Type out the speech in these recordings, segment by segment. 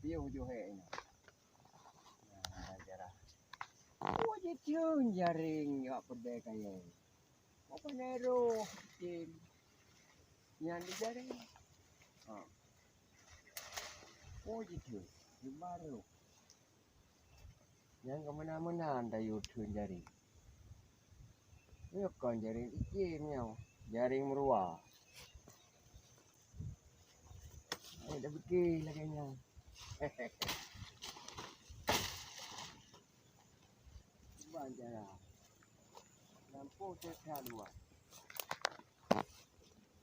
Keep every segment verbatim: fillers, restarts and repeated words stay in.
Piôh ju hék nyoe. Nah, jarah. Oh, jitheun jaréng jak peudeh kayèe. Apa nero tem. Nyan di jaréng. Ha. Oh, jitheun. Di baru. Nyang keumeunan-meunan tayue theun jaréng. Nyoe kon jaréng item nyoe, jaréng meuruwa. Hai, dak pike lagèe nyan. Ban cara. Lampôh teuka luwa.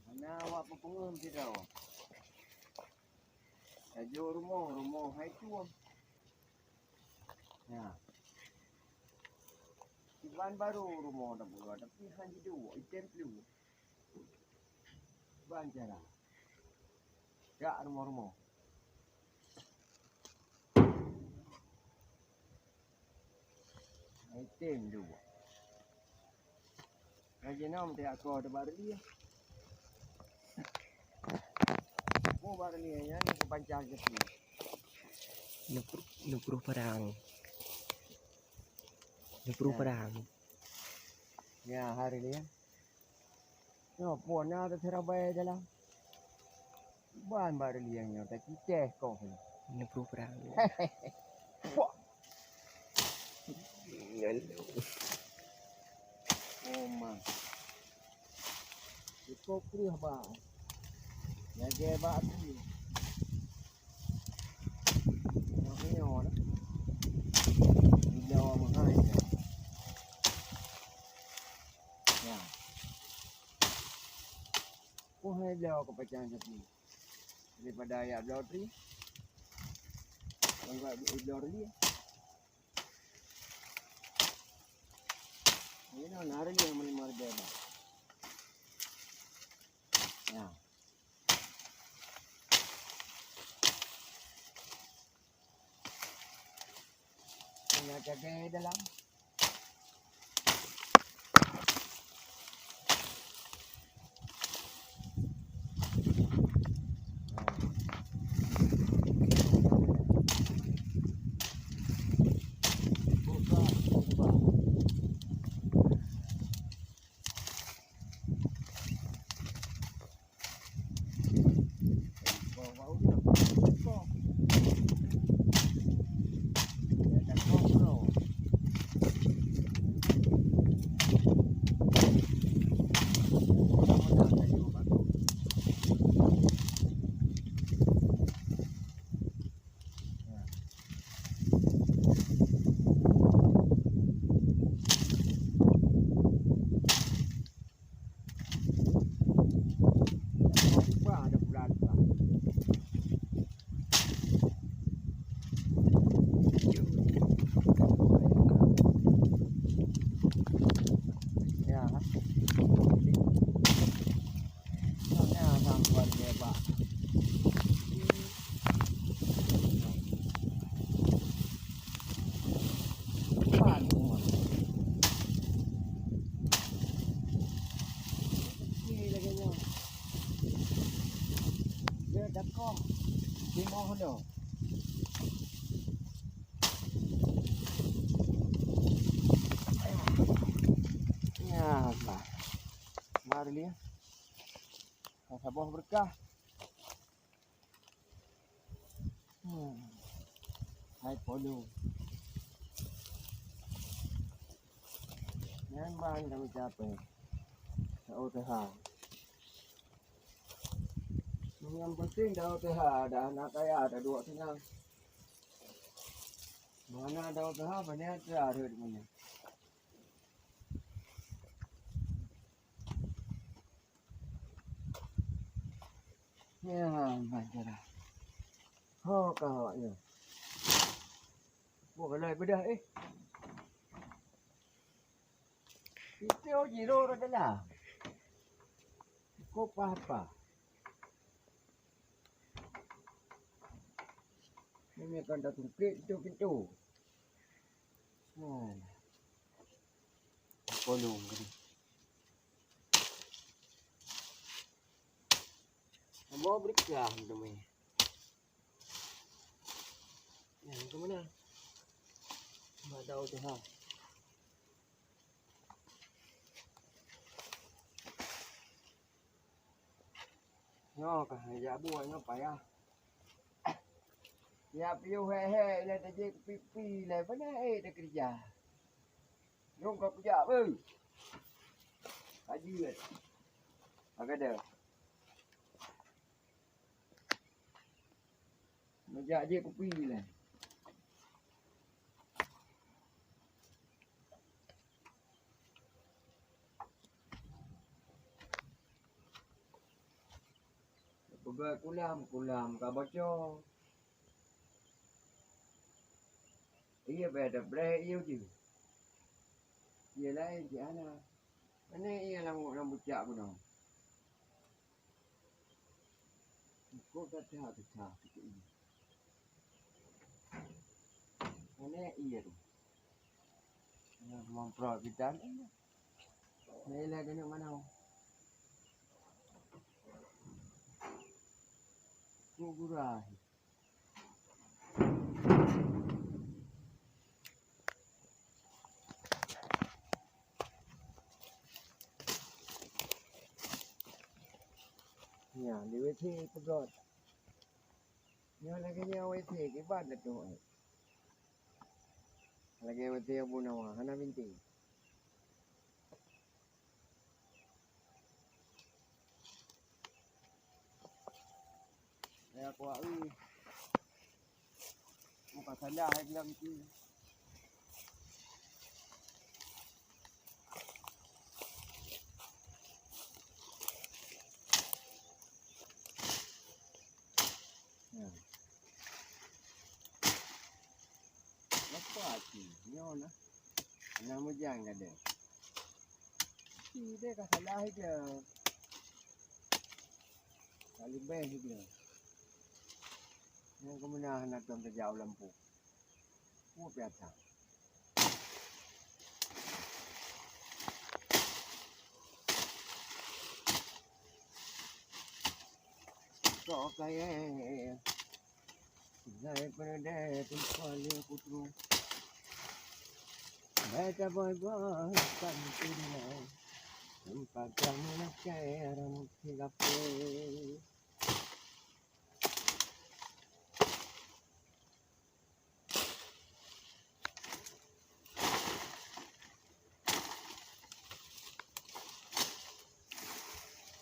Hana awak peupeungeuh sidroe. Tajok rumoh, rumoh hai tueng. Ya. Kiban barô rumoh dak peugah, tapi han jiduek, item peue. Ban cara. Jak rumoh-rumoh. Item duek. Lagèe nyoe meuti akoe teuh bak reulieh. Oh, bak reulieh nyan kupancang keuti. Neupru-, neupruh parang. Neupruh parang. Ya, hari ni. Nyoe pun na teuseurabai dalam. Ban bak reulieh nyoe tacicéh koh nyoe. Neupruh parang. Puak. Nyan. Oh, ma. Iko kreueh bak. Lagèe bak api. Nyoe nyoe dah. Bila meuhai. Ya. Oh, hai bloe keu pacang sapi. Daripada jak bloe tri. Anggap bloe tri. Ini na, na hari ni yang menerima harga, Bang. Ya. Tinggal jaga dalam. Ni lagèe nyoe. Dia dakong. Timoh nyoe. Ya Allah. Mari lihat. Saboh berkah. Hmm. Hai polu. Nyan ban kami capek. Sa O T H. Yang penting dah O T H, dah anak kaya, dah dua senang. Mana dah O T H, banyak dah ada di mana. Ya, macam dah. Ho, kau ya. Buat galai bedah, eh. Itu jiro dah dalam. Kau apa-apa. Ini akan datang ke itu pintu. Nah. Kolong tadi. Mau berkah tu meh. Kemana? Mak tahu tu ha. Nyoe ka jak buet nyoe payah. Ya piôh he-he ilèe tajak pipi lé, bana ék takeureuja. Nyoe ka kujak beuh. Ka jeuet. Ka gadôh. Neujak jih kupi lé. Peugah kulam, kulam ka bocor. Iya bèe tabreh iya jih. Iya laén cit hana. Pane iya lam, lam bucak gunong. Kok gata-gata keu ié? Pane ié tu? Nah, mamprot bidan. Nilai keuneuk manoe. Kok gurah. Nyan, di W C peugöt. Nyoe lagèe nyoe W C kiban teuh. Lagèe W C Abu Nawa, hana binti. Ya, kuah, eh. Muka salah lagi lah mesti. Ya. Lepas tu, nyoe nah. Hana meujan gadôh. Ci deh ka salah ija. Ka leubeh ija. Nyang keumeuna hana tom tajak u lampôh. Peue piata. Kok kayèe. Jai peureudèe tumpah lé kutru. Bèk taboi-boi kan tinggai. Teumpat kamoe lakèe rambut si lapèe.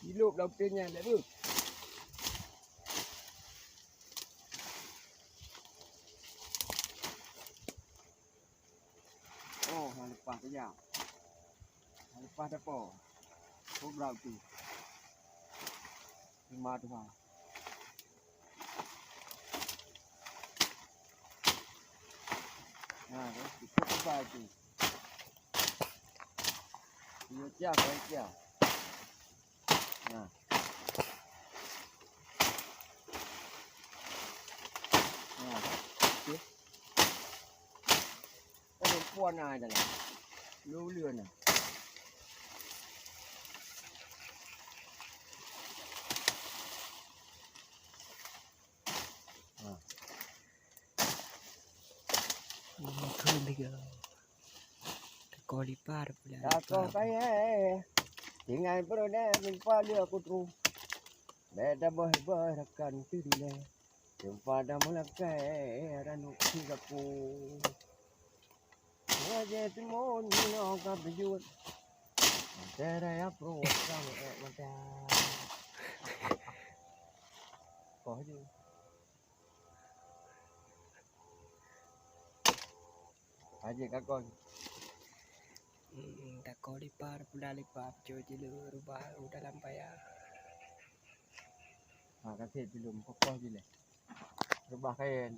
Ilop lam pèng nyan, dak tu. Oh, hana leupah tajak. Hana leupah tapo. Kobra tu. Terima Tuhan. Nah, cukup lepas tu. Dua jam, dua jam. Nah. Nah, okey. Perempuan ada lah. Lulus nah. Ha. Ini kau tiga. Kau lipar pula. Dah kau kaya. Tinggal pernah jumpa dia aku tu. Beda boh-boh rakan tu dia. Jumpa dah mulai kaya dan tiga pun. Raja Timun jinoe ka beujeuet. Mata raya pruet ka meu'ék mata. Koh ju. Aje kakon. Hmm, takon lipar, pula lipar, cuci lu rubah u dalam paya. Ha, kasih dulu, kokoh je leh. Rubah kain.